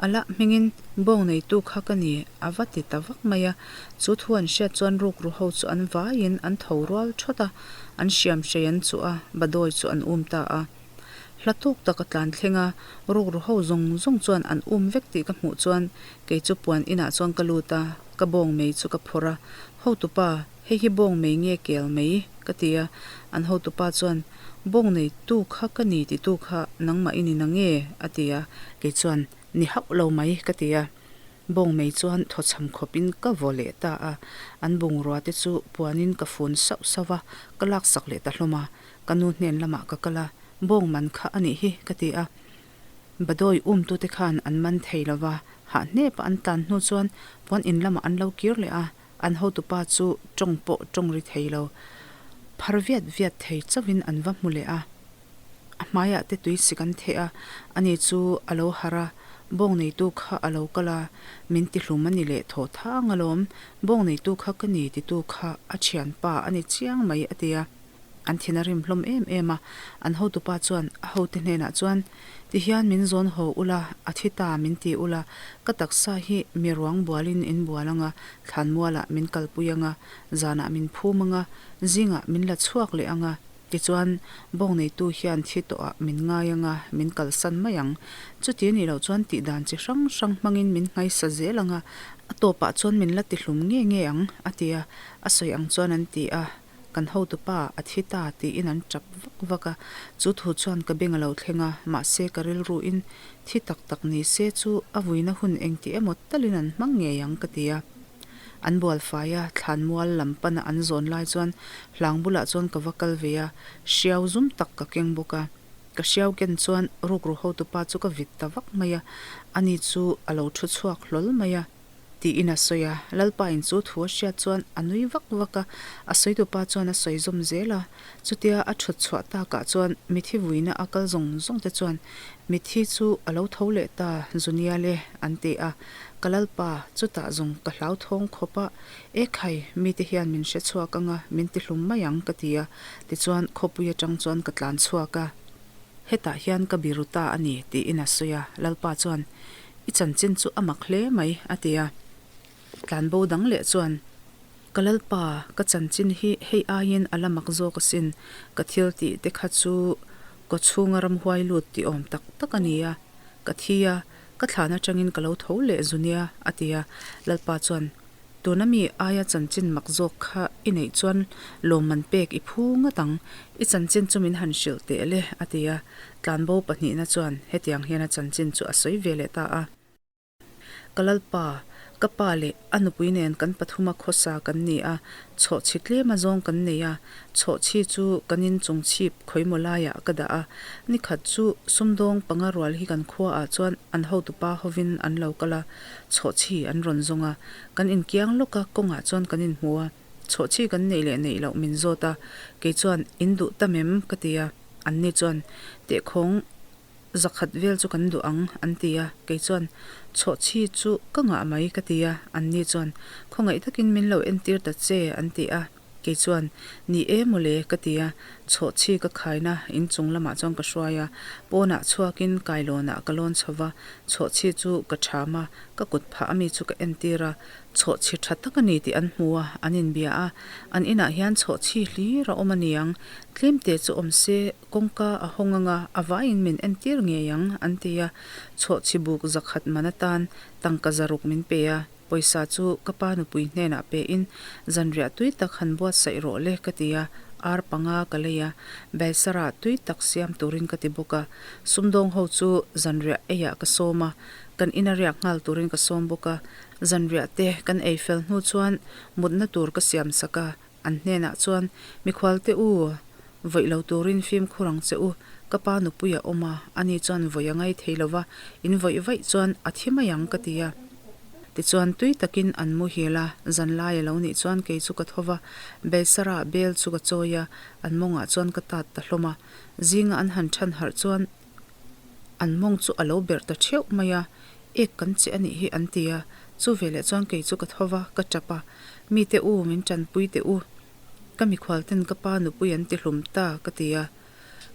A lah hmingin bawng neitu kha ka ni a va ti ta vak mai a. Chu thu an hriat chuan rukru ho chu an vaiin an tho rual thawt a, an hriam hrei an chuh a, Badawi chu an um ta a. Hla tawk tak a tlan thleng a, rukru ho zawng zawng chuan an um vek tih ka hmuh chuan kei chu puan inah chuan ka lut a, ka bawng mei chu ka phawrh a, Hotupa, hei hi bawng mei nge kel mei? ka ti a, an hotupa chuan, Bawng neitu kha ka ni titu kha nangmah i ni na nge? a ti a. Kei chuan, Ni hauh lo mai, ka ti a. Bawng mei chuan thawchham khawpin ka vaw leh ta a. An bungrua te chu puanin ka fun sauh sauh a, ka laksak leh ta hlawm a. Ka nu hnen lamah ka kal a, Bawng man kha a nih hi, ka ti a. Badawi umtute khan an man thei lo va, hahnepa an tlan hnu chuan puan in lamah an lo kir leh a. An hotupa chu tawng pawh tawng ri thei lo, phar viat viat thei chauhin an va hmu leh a. A hmaiah te tui sik an theh a, ani chu a lo harh a, bawng neitu kha a lo kal a, min tihlum a ni leh thaw thang alawm, bawng neitu kha ka ni titu kha a thianpa a ni chiang mai a ti a. An thin a rim hlawm em em a, an hotupa chuan a hote hnenah chuan, Ti hian min zawn haw ula, a thi ta min ti ula, ka taksa hi mi ruang bualin in bual anga, thlanmualah min kalpui anga, zanah min phum anga, zingah min la chhuak leh anga, tichuan bawng neitu hian thi tawhah min ngai anga, min kalsan mai ang. Chuti nih loh chuan tihdan chi hrang hrang hmangin min nghaisa zel anga, a tawpah chuan min la tihlum nge nge ang, a ti a, a sawi ang chuan an ti a. Kan hotupa a thi ta tiin an tap vak vak a, chu thu chuan ka beng a lo thleng a, mahse ka rilruin thi tak tak ni se chu a vuina hun engti emaw talin an hmang ngei ang ka ti a. An bual fai a, thlanmual lam pana an zawn lai chuan hlang bulah chuan ka va kal ve a, hriau zum tak ka keng bawk a. Ka hriau ken chuan rukru hotupa chu ka vit ta vak mai a, ani chu a lo thu chhuak hlawl mai a. Tiin a sawi a, Lalpa in chu thu a hriat chuan a nui vak vak a, a sawitupa chuan a sawi zawm zel a. Chutia a thut chhuah takah chuan mithi vuina a kal zawng zawng te chuan mithi chu a lo tho leh ta Zunial e an ti a, Ka Lalpa, chutah zawng ka hlauthawng khawp a, Ekhai, mite hian min hre chhuak anga min ti hlum mai ang ka ti a, tichuan khawpui atang chuan ka tlan chhuak a, hetah hian ka biru ta a ni tiin a sawi a, Lalpa chuan I chanchin chu a mak hle mai, a ti a. Tlanbo dang leh chuan, Ka Lalpa, ka chanchin hi hei aiin a la mak zawk asin, ka thil tih te kha chu Kawchhunga ramhuai lut tih awm tak tak a ni a, ka thi a, ka thlan atangin ka lo tho leh zu nia, a ti a. Lalpa chuan, Tuna mi aia chanchin mak zawk kha i neih chuan lawmman pek i phu ngat ang, i chanchin chu min han hrilh teh le, a ti a. Tlanbo pahnihna chuan hetiang hian a chanchin chu a sawi ve leh ta a. Ka Lalpa, ka pa leh a nupui nen kan pathuma khawsa kan ni a, chhawhchhi tlem azawng kan nei a, chhawhchhi chu kan in chung chhip khawimaw laiah ka dah a, nikhat chu sumdawng panga rual hi kan khuaah chuan an hotupa hovin an lo kal a, chhawhchhi an rawn zawng a, kan inkiang lawk a kawngah chuan kan inhmu a, chhawhchhi kan neih leh neih loh min zawt a, kei chuan in duh tam em? ka ti a, anni chuan tehkhawng Zakhat vel chu kan duh ang, an ti a. Kei chuan, Chhawhchhi chu ka ngah mai, ka ti a. Anni chuan, Khawngaih takin min lo entir ta che, an ti a. Kei chuan, Ni e mawle, ka ti a. Chhawhchhi ka khaina in chung lamah chuan ka hruai a. Pawnah chhuakin kailawnah ka lawn chho va, chhawhchhi chu ka ṭham a, ka kut phah ami chu ka entir a. Chhawhchhi tha tak a ni tih an hmu a, an inbia a. An inah hian chhawhchhi hlir a awm a niang, tlemte chu awm se, Kawngka a hawng anga a vaiin min entir ngei ang, an ti a. Chhawhchhi buk zakhat man atan tangka zaruk min pe a, pawisa chu ka pa nupui hnenah pein zanriah tui tak han buatsaih rawh le ka ti a, ar panga ka lei a, Baisara tui tak siam turin ka ti bawk a. Sumdawng ho chu zanriah eiah ka sawm a, kan ina riak nghal turin ka sawm bawk a. Zanriah te kan ei fel hnu chuan mutna tur ka siam sak a, An hnenah chuan, Mikhualte u, vawih lo turin fimkhur ang che u, ka pa nupui a awm a, ani chuan vawih a ngai thei lo va, in vawih vaih chuan a thi mai ang ka ti a. Tichuan tui takin an muhil a, zanlai a lo nih chuan kei chu ka tho va, Beisara bel chu ka chawi a, an mawngah chuan ka tat ta hlawm a. Zinga an han than harh chuan an mawng chu a lo berh ta theuh mai a, Ek kan che a nih hi an ti a, chu veleh chuan kei chu ka tho va, ka tap a, Mite u, min tanpui teh u, ka mikhual ten ka pa nupui an ti hlum ta, ka ti a.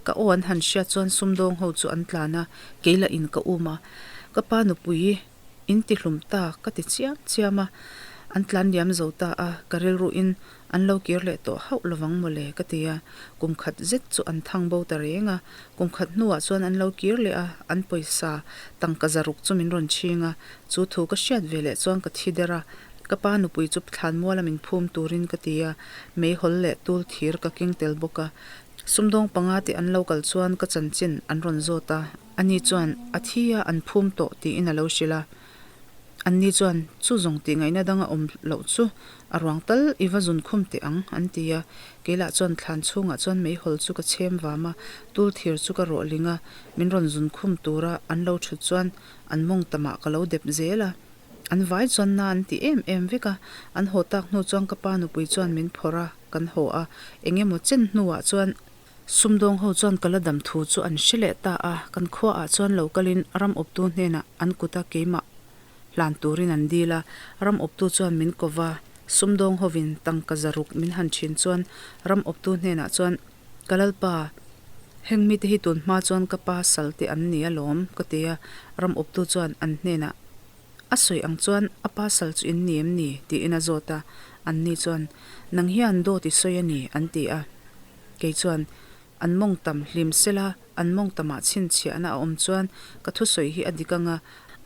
Ka aw an han hriat chuan sumdawng ho chu an tlan a, kei lah in ka um a, ka pa nupui in ti hlum ta, ka ti chiam chiam a, an tlan liam zo ta a, ka rilru in an lo kir leh tawh hauh lovang mawle, ka ti a, kum khat zet chu an thang bo ta reng a, kum khat hnuah chuan an lo kir leh a, an pawisa tangka zaruk chu min rawn chhing a, chu thu ka hriat ve leh chuan ka thi der a, Ka pa nupui chu thlanmuala min phum turin ka ti a, meihawl leh tul thir ka keng tel bawk a. Sumdawng panga te an lo kal chuan ka chanchin an rawn zawt a, ani chuan a thi a an phum tawh tiin a lo hrilh a. Anni chuan chu zawng tih ngaihna dang a awm loh chu a ruang tal i va zun khum teh ang an ti a. Kei lah chuan thlan chhungah chuan meihawl chu ka chhem vam a, tul thir chu ka rawh ling a, min rawn zun khum tura an lo thut chuan an mawng tamah ka lo dep zel a. An vai chuan na an ti em em vek a, an haw tak hnu chuan ka pa nupui chuan min phawrh a, kan haw a, eng emaw chen hnuah chuan sumdawng ho chuan ka la dam thu chu an hre leh ta a, kan khuaah chuan lo kalin ram awptu hnenah an kuta keimah hlan turin an dil a, ram awptu chuan min ko va, sumdawng hovin tangka zaruk min han thin chuan ram awptu hnenah chuan ka lalpa heng mite hi tun hma chuan ka pa sal te an ni alawm ka ti a, ram awptu chuan an hnenah A sawi ang chuan a pa sal chu in ni em ni? tiin a zawt a, anni chuan, Nang hian dawt i sawi a ni, an ti a. Kei chuan, An mawng tam hlim sela, an mawng tamah chhinchhiahna a awm chuan ka thusawi hi a dik ang a,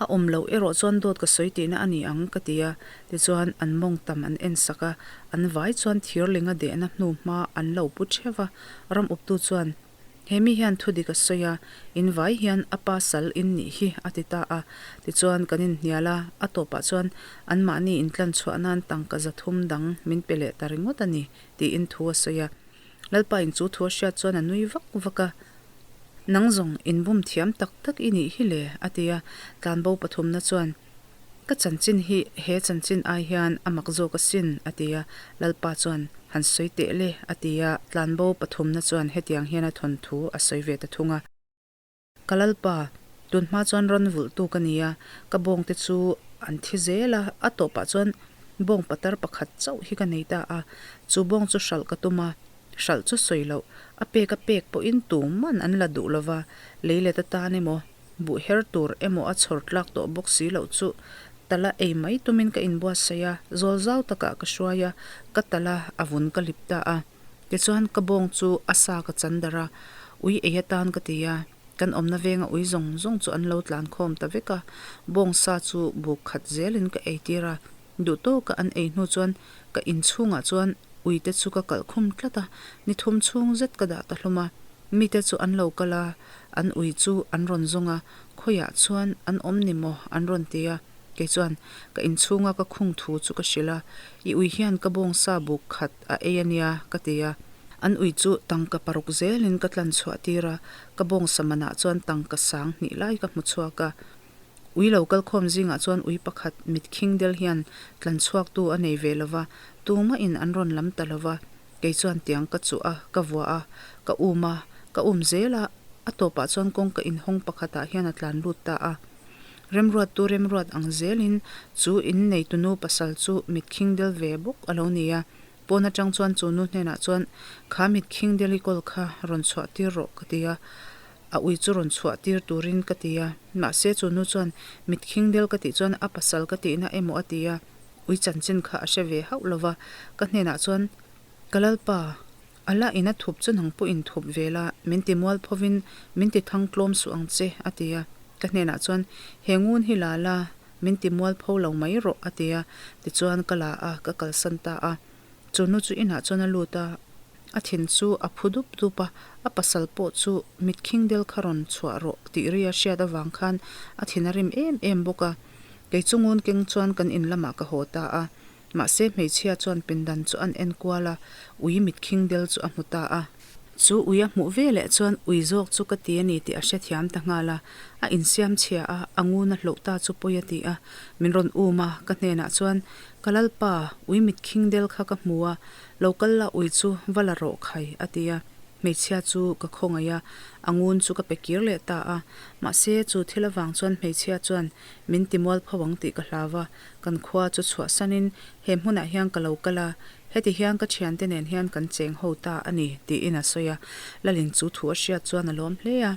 a awm loh erawh chuan dawt ka sawi tihna a ni ang, ka ti a. Tichuan, an mawng tam an en sak a, an vai chuan thirlinga dehna hnu hma an lo pu theuh va, ram uptu chuan, He mi hian thu dik a sawi a, in vai hian a pa sal in nih hi a ti ta a. Tichuan kan inhnial a, a tawpah chuan anmahni intlan chhuah nan tangka zathum dang min pe leh ta ringawt a ni, tiin thu a sawi a. Lalpa in chu thu a hriat chuan a nui vak vak a, Nang zawng inbum thiam tak tak i nih hi le, a ti a. Tlanbo pathumna chuan, Ka chanchin hi he chanchin ai hian a mak zawk asin, a ti a. Lalpa chuan, Han sawi teh le, a ti a. Tlanbo pathumna chuan hetiang hian a thawnthu a sawi ve ta thung a. Ka Lalpa, tun hma chuan rawn vulhtu ka ni a, ka bawngte chu an thi zel a, a tawpah chuan bawng patar pakhat chauh hi ka nei ta a, chu bawng chu hralh ka tum a, hralh chu sawi loh, a pek a pek pawhin tuman an la duh lova, leilet atan emaw, Buh her tur emaw a chhawr tlak tawh bawk si loh chu tala ei mai tumin ka inbuatsaih a, zawl zau takah ka hruai a, ka tala a vun ka lip ta a. Tichuan ka bawng chu a sa ka chan darh a, Ui ei atan ka ti a, kan awmna venga ui zawng zawng chu an lo tlan khawm ta vek a, bawngsa chu buk khat zelin ka eitir a, duh tawka an ei hnu chuan ka inchhungah chuan uite chu ka kalh khum tlat a, ni thum chhung zet ka dah ta hlawm a, mite chu an lo kal a, an ui chu an rawn zawng a, khawiah chuan an awm ni maw an rawn ti a. Kei chuan ka inchhunga ka khung thu chu ka hrilh a, I ui hian ka bawngsa buk khat a ei a nia, ka ti a. An ui chu tangka paruk zelin ka tlan chhuah tir a, ka bawngsa manah chuan tangka sang hnih lai ka hmu chhuak a. Ui lo kal khawm zingah chuan ui pakhat mit khing del hian tlan chhuaktu a nei ve lo va, tumahin an rawn lam ta lo va. Kei chuan tiang ka chuh a, ka vuah a, ka um a, ka um zel a, a tawpah chuan kawngka inhawng pakhatah hian a tlan lut ta a. Remruattu remruat ang zelin chu in neitunu pasal chu mitkhing del ve bawk a lo ni a. Pawn atang chuan chu nu hnenah chuan, Kha mitkhing del i kawl kha rawn chhuah tir rawh ka ti a. A ui chu rawn chhuah tir turin ka ti a. Mahse chu nu chuan, Mitkhing del ka tih chuan a pasal ka tihna emaw a ti a. Ui chanchin kha a hre ve hauh lo va. Ka hnenah chuan, Ka lalpa, A la in a thup chu nang pawh in thup ve la, min ti mual phovin min ti thang tlawm suh ang che, a ti a. Ka hnenah chuan, He ngun hi la la, min ti mual pho lo mai rawh, a ti a. Tichuan ka la a, ka kalsan ta a. Chu nu chu inah chuan a lut a, a thin chu a phu dup dup a, a pasal pawh chu mit khing del kha rawn chhuah rawh tih ri a hriat avang khan a thin a rim em em bawk a. Kei chu ngun keng chuan kan in lamah ka haw ta a. Mahse hmeichhia chuan pindan chu an en kual a, ui mit khing del chu a hmu ta a. Chu ui a hmuh ve leh chuan ui zawk chu ka ti a ni tih a hrethiam ta nghal a, a insiam chhia a, a ngun a hloh ta chu pawi a ti a. Min rawn um a, ka hnenah chuan, Ka lalpa, ui mit khing del kha ka hmu a, lo kal la ui chu va la rawh khai, a ti a. Hmeichhia chu ka khawngaih a, a ngun chu ka pe kir leh ta a. Mahse chu thil avang chuan hmeichhia chuan min ti mualpho ang tih ka hlau a, Kan khua chu chhuahsanin he hmunah hian ka lo kal a, heti hian ka thiante nen hian kan cheng ho ta a ni, tiin a sawi a. Lalin chu thu a hriat chuan a lawm hle a.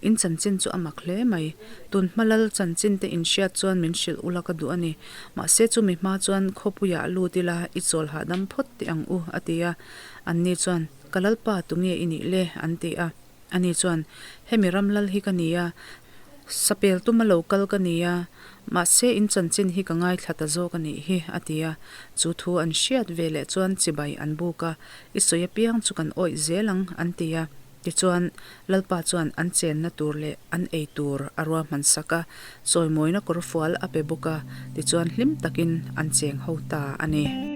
In chanchin chu a mak hle mai. Tun hma lal chanchin te in hriat chuan min hrilh ula ka duh a ni. Mahse chumi hma chuan khawpuiah lut ila i chawl hahdam phawt teh ang u, a ti a. Anni chuan, Ka lalpa tunge i nih le? an ti a. Ani chuan, Hemi ram lal hi ka ni a, sapel tuma lo kal ka ni a, mahse in chanchin hi ka ngaithla ta zawk a nih hi, a ti a. Chu thu an hriat ve leh chuan chibai an buk a, I sawi apiang chu kan awih zel ang, an ti a. Tichuan, Lalpa chuan an chenna tur leh an ei tur a ruahman sak a, chawimawina kawrfual a pe bawk a, tichuan hlim takin an cheng ho ta a ni.